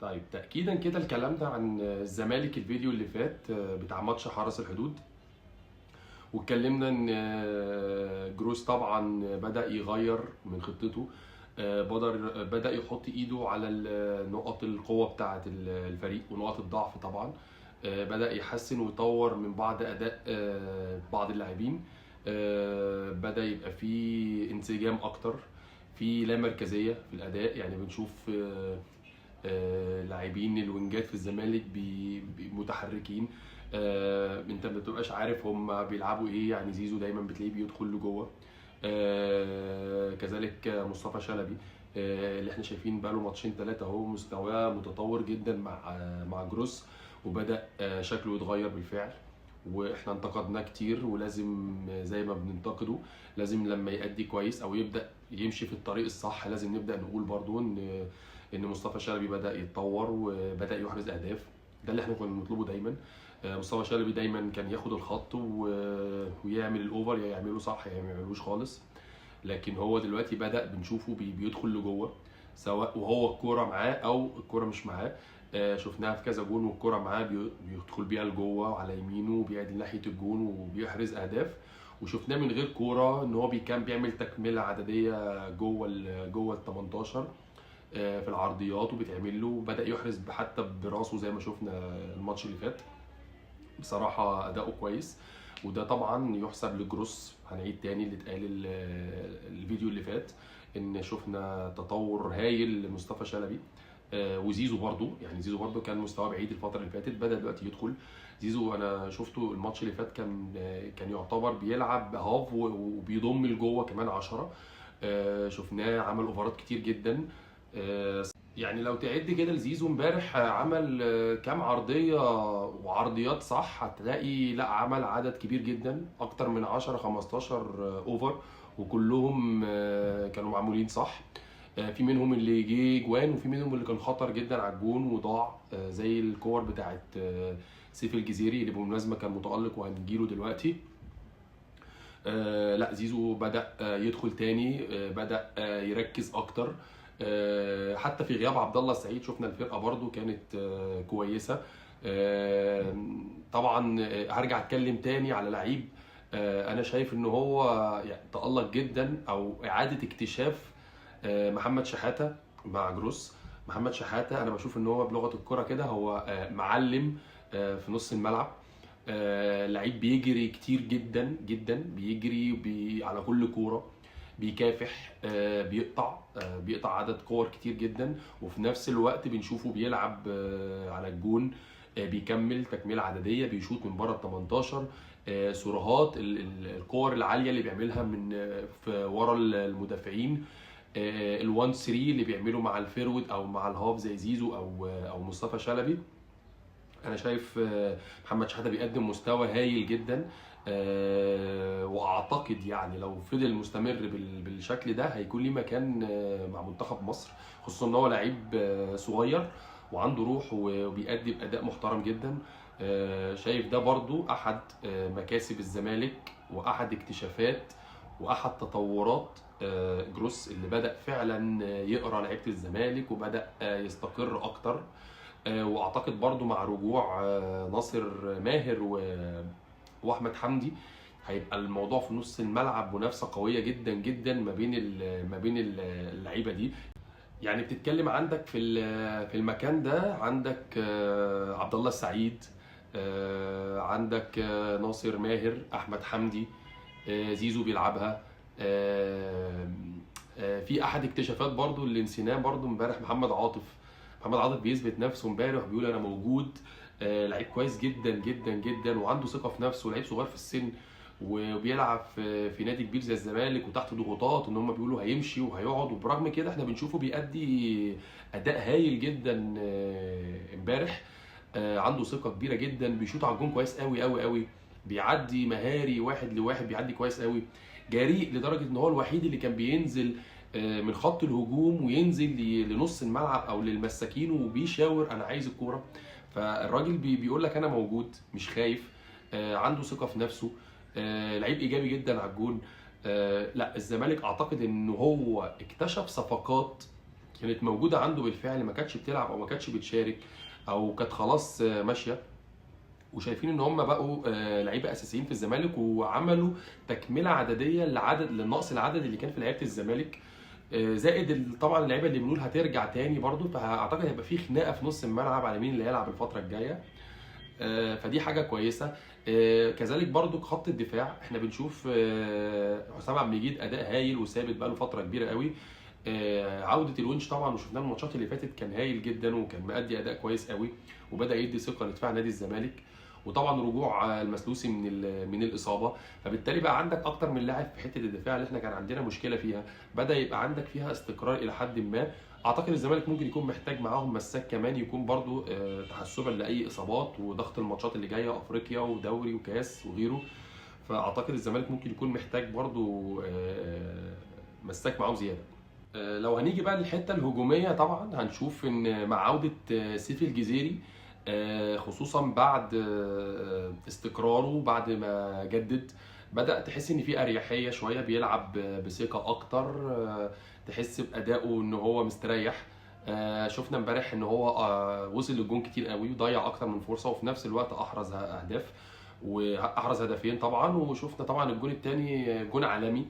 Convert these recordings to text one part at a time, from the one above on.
طيب تأكيدا كده الكلام ده عن الزمالك، الفيديو اللي فات بتاع ماتش حرس الحدود، واتكلمنا ان جروس طبعا بدأ يغير من خطته، بدأ يحط ايده على نقط القوة بتاعة الفريق ونقط الضعف طبعا. بدأ يحسن ويطور من بعض أداء بعض اللاعبين. بدأ يبقى فيه انسجام أكتر، في لا مركزية في الأداء. يعني بنشوف لاعبين الوينجات في الزمالك متحركين، انت ما بتبقاش عارف هم بيلعبوا ايه. يعني زيزو دايما بتلاقيه بيدخل لجوه، كذلك مصطفى شلبي، اللي احنا شايفين بقاله ماتشين ثلاثة اهو مستواه متطور جدا مع جروس، وبدا شكله يتغير بالفعل. واحنا انتقدناه كتير، ولازم زي ما بننتقده لازم لما يأدي كويس او يبدأ يمشي في الطريق الصح لازم نبدأ نقول برضو ان مصطفى شلبي بدأ يتطور وبدأ يحرز اهداف. ده اللي احنا كنا بنطلبه دايما. مصطفى شلبي دايما كان ياخد الخط ويعمل ال over، يا يعمله صح يا ما يعملوش خالص. لكن هو دلوقتي بدأ بنشوفه بيدخل لجوه، سواء وهو الكورة معاه او الكورة مش معاه. شفناها في كذا جون والكوره معاه بيدخل بيها لجوه وعلى يمينه وبيعدل ناحية الجون وبيحرز اهداف. وشفناه من غير كورة ان هو كان بيعمل تكمله عددية جوه ال 18، في العرضيات وبيتعمل له، وبدا يحرز حتى براسه زي ما شفنا الماتش اللي فات. بصراحة اداؤه كويس، وده طبعا يحسب لجروس. هنعيد تاني اللي اتقال الفيديو اللي فات، ان شفنا تطور هايل لمصطفى شلبي، وزيزو برضو. يعني زيزو برضو كان مستواه بعيد الفترة اللي فاتت، بدا دلوقتي يدخل. زيزو انا شفته الماتش اللي فات كان يعتبر بيلعب half وبيضم لجوه كمان 10. شفناه عمل اوفرات كتير جدا. يعني لو تعد كده لزيزو امبارح عمل كام عرضية وعرضيات صح، هتلاقي لا عمل عدد كبير جدا، اكتر من 10 15 over، وكلهم كانوا معمولين صح. في منهم اللي جه جوان، وفي منهم اللي كان خطر جدا على الجون وضاع، زي الكور بتاعت سيف الجزيري اللي بالمناسبة كان متألق وهنجيله دلوقتي. لا زيزو بدأ يدخل تاني، بدأ يركز اكتر. حتى في غياب عبد الله السعيد شفنا الفرقة برضو كانت كويسة. طبعا هرجع اتكلم تاني على لعيب، انا شايف ان هو يعني تألق جدا، او اعاده اكتشاف، محمد شحاته مع جروس. محمد شحاته انا بشوف ان هو بلغه الكره كده هو معلم في نص الملعب. لعيب بيجري كتير جدا جدا، بيجري على كل كورة، بيكافح، بيقطع عدد كور كتير جدا، وفي نفس الوقت بنشوفه بيلعب على الجون، بيكمل تكمله عددية، بيشوط من بره ال 18، سرعات الكور العالية اللي بيعملها من في ورا المدافعين، ال 1 3 اللي بيعمله مع ال forward او مع ال half زي زيزو او مصطفى شلبي. انا شايف محمد شحاته بيقدم مستوى هايل جدا، واعتقد يعني لو فضل مستمر بالشكل ده هيكون ليه مكان مع منتخب مصر، خصوصا ان هو لعيب صغير وعنده روح وبيأدي بأداء محترم جدا. شايف ده برضو احد مكاسب الزمالك، واحد اكتشافات واحد تطورات جروس اللي بدأ فعلا يقرأ لعيبة الزمالك وبدأ يستقر اكتر. واعتقد برضو مع رجوع ناصر ماهر واحمد حمدي هيبقى الموضوع في نص الملعب منافسه قوية جدا جدا ما بين اللعيبة دي. يعني بتتكلم عندك في المكان ده عندك عبد الله السعيد، عندك ناصر ماهر، احمد حمدي، زيزو بيلعبها. في احد اكتشافات برضو اللي نسيناه برضو امبارح، محمد عاطف. محمد عاطف بيثبت نفسه امبارح وبيقول انا موجود. لعيب كويس جدا جدا جدا، وعنده ثقة في نفسه، لعيب صغير في السن وبيلعب في نادي كبير زي الزمالك وتحت ضغوطات ان هم بيقولوا هيمشي وهيقعد، وبرغم كده احنا بنشوفه بيأدي اداء هايل جدا امبارح. عنده ثقة كبيرة جدا، بيشوط على الجون كويس قوي قوي قوي، بيعدي مهاري واحد لواحد، بيعدي كويس قوي، جريء لدرجة ان هو الوحيد اللي كان بينزل من خط الهجوم وينزل لنص الملعب او للمساكين وبيشاور انا عايز الكورة. فالراجل بيقول لك انا موجود، مش خايف، عنده ثقة في نفسه، لعيب ايجابي جدا على الجون. لا الزمالك اعتقد ان هو اكتشف صفقات كانت موجودة عنده بالفعل ما كانتش بتلعب او ما كانتش بتشارك او كانت خلاص ماشية، وشايفين ان هم بقوا لعيبة اساسيين في الزمالك وعملوا تكمله عددية للنقص العددي اللي كان في لعيبة الزمالك، زائد طبعا اللعيبة اللي بنقول هترجع تاني برضو. فاعتقد هيبقى في خناقه في نص الملعب على مين اللي هيلعب الفترة الجاية، فدي حاجة كويسة. كذلك برضو خط الدفاع احنا بنشوف حسام عبد المجيد اداء هايل وثابت بقاله فترة كبيرة قوي. عوده الونش طبعا وشفناه الماتشات اللي فاتت كان هايل جدا وكان مأدي اداء كويس قوي وبدا يدي ثقة لدفاع نادي الزمالك، وطبعا رجوع المسلوسي من الاصابة، فبالتالي بقى عندك اكتر من لاعب في حتة الدفاع اللي احنا كان عندنا مشكلة فيها، بدا يبقى عندك فيها استقرار الى حد ما. اعتقد الزمالك ممكن يكون محتاج معاهم مساك كمان يكون برضو تحسبا لاي اصابات وضغط الماتشات اللي جاية افريقيا ودوري وكاس وغيره، فاعتقد الزمالك ممكن يكون محتاج برضو مساك معاهم زيادة. لو هنيجي بقى للحتة الهجومية طبعا هنشوف ان مع عوده سيف الجزيري، خصوصا بعد استقراره بعد ما جدد، بدأ تحس ان في اريحية شوية، بيلعب بثقة اكتر، تحس بادائه ان هو مستريح. شفنا امبارح ان هو وصل للجون كتير قوي وضيع اكتر من فرصة، وفي نفس الوقت احرز اهداف واحرز هدفين طبعا، وشفنا طبعا الجون الثاني جون عالمي.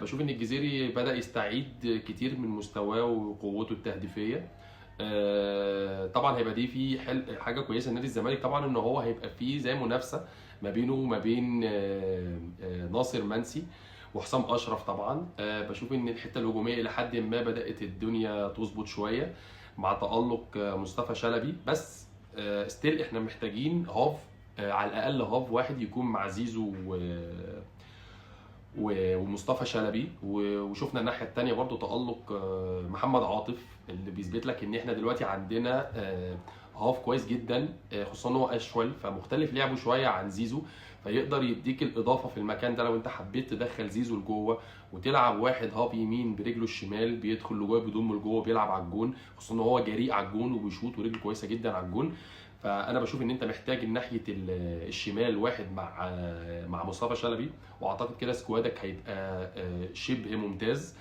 بشوف ان الجزيري بدأ يستعيد كتير من مستواه وقوته التهديفيه. طبعا هيبقى دي في حاجة كويسة لنادي الزمالك طبعا، ان هو هيبقى فيه زي منافسه ما بينه وما بين ناصر منسي وحسام اشرف طبعا. بشوف ان الحتة الهجومية الى حد ما بدات الدنيا تظبط شوية مع تالق مصطفى شلبي، بس still احنا محتاجين half، على الاقل half واحد يكون مع زيزو ومصطفى شلبي. وشفنا الناحية الثانية برضو تالق محمد عاطف اللي بيثبت لك ان احنا دلوقتي عندنا half كويس جدا، خصوصا ان هو اشول فمختلف لعبه شوية عن زيزو، فيقدر يديك الاضافة في المكان ده. لو انت حبيت تدخل زيزو لجوه وتلعب واحد half يمين برجله الشمال بيدخل لجوه بيضم لجوه بيلعب على الجون، خصوصا ان هو جريء على الجون وبيشوط ورجله كويسة جدا على الجون. فانا بشوف ان انت محتاج ناحية الشمال واحد مع مصطفى شلبي، واعتقد كده squad ك هيبقى شبه ممتاز.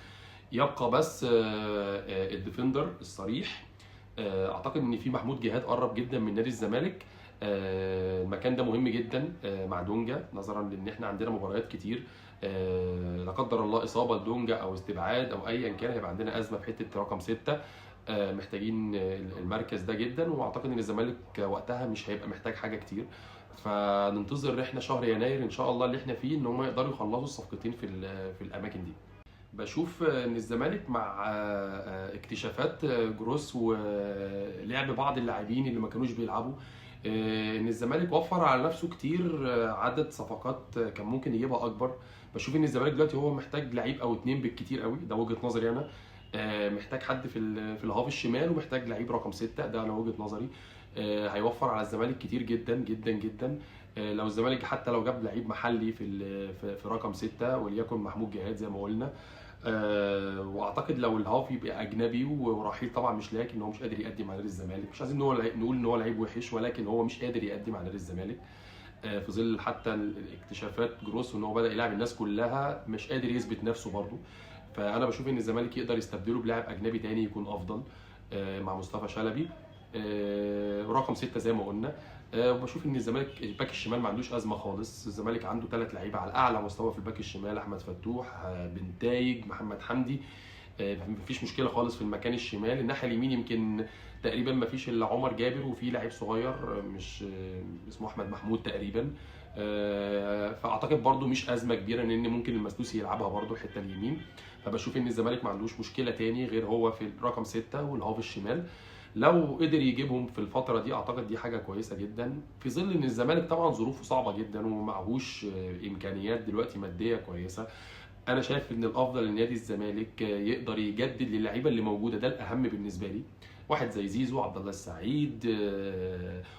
يبقى بس ال defender الصريح، اعتقد ان في محمود جهاد قرب جدا من نادي الزمالك. المكان ده مهم جدا مع دونجا، نظرا لان احنا عندنا مباريات كتير، لا قدر الله اصابه لدونجا او استبعاد او ايا كان هيبقى عندنا ازمة في حتة رقم 6، محتاجين المركز ده جدا، واعتقد ان الزمالك وقتها مش هيبقى محتاج حاجة كتير. فننتظر احنا شهر يناير ان شاء الله اللي احنا فيه ان هم يقدروا يخلصوا الصفقتين في الاماكن دي. بشوف ان الزمالك مع اكتشافات جروس ولعب بعض اللاعبين اللي ما كانوش بيلعبوا، ان الزمالك وفر على نفسه كتير، عدد صفقات كان ممكن يجيبها اكبر. بشوف ان الزمالك دلوقتي هو محتاج لعيب او اتنين بالكتير قوي، ده وجهة نظري انا. محتاج حد في الهاف الشمال ومحتاج لعيب رقم 6، ده انا وجهة نظري. هيوفر على الزمالك كتير جدا جدا جدا. لو الزمالك حتى لو جاب لعيب محلي في رقم 6 وليكن محمود جهاد زي ما قلنا، واعتقد لو الهاف يبقى اجنبي ورحيل طبعا مش لاك ان هو مش قادر يقدم على نادي الزمالك، مش عايزين نقول ان هو لعيب وحش، ولكن هو مش قادر يقدم على نادي الزمالك، في ظل حتى اكتشافات جروس وان هو بدا يلعب الناس كلها مش قادر يثبت نفسه برده. فانا بشوف ان الزمالك يقدر يستبدله بلاعب اجنبي تاني يكون افضل، مع مصطفى شلبي، رقم 6 زي ما قلنا. وبشوف ان الزمالك ال back الشمال ما عندوش ازمة خالص، الزمالك عنده 3 لعيبة على اعلى مستوى في ال back الشمال، احمد فتوح، بنتايج، محمد حمدي، مفيش مشكلة خالص في المكان الشمال. الناحية اليمين يمكن تقريبا مفيش الا عمر جابر وفي لعيب صغير مش اسمه احمد محمود تقريبا، فاعتقد برده مش ازمة كبيرة لان ممكن المسلوسي يلعبها برده الحتة اليمين. فبشوف ان الزمالك ما عندوش مشكلة تاني غير هو في الرقم 6 وال half الشمال، لو قدر يجيبهم في الفترة دي اعتقد دي حاجة كويسة جدا، في ظل ان الزمالك طبعا ظروفه صعبة جدا ومعهوش امكانيات دلوقتي مادية كويسة. انا شايف ان الافضل ان نادي الزمالك يقدر يجدد للعيبة اللي موجودة، ده الاهم بالنسبة لي. واحد زي زيزو، عبد الله السعيد،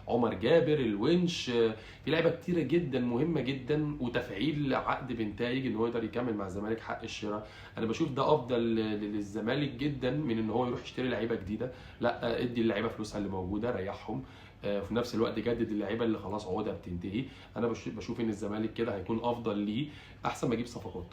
عمر جابر، الونش، في لعيبة كتيرة جدا مهمة جدا، وتفعيل عقد بنتايج ان هو يقدر يكمل مع الزمالك حق الشراء. انا بشوف ده افضل للزمالك جدا من ان هو يروح يشتري لعيبة جديدة، لا ادي اللعيبة فلوسها اللي موجودة، ريحهم، في نفس الوقت جدد اللعيبة اللي خلاص عقودها بتنتهي. انا بشوف ان الزمالك كده هيكون افضل ليه، احسن ما اجيب صفقات.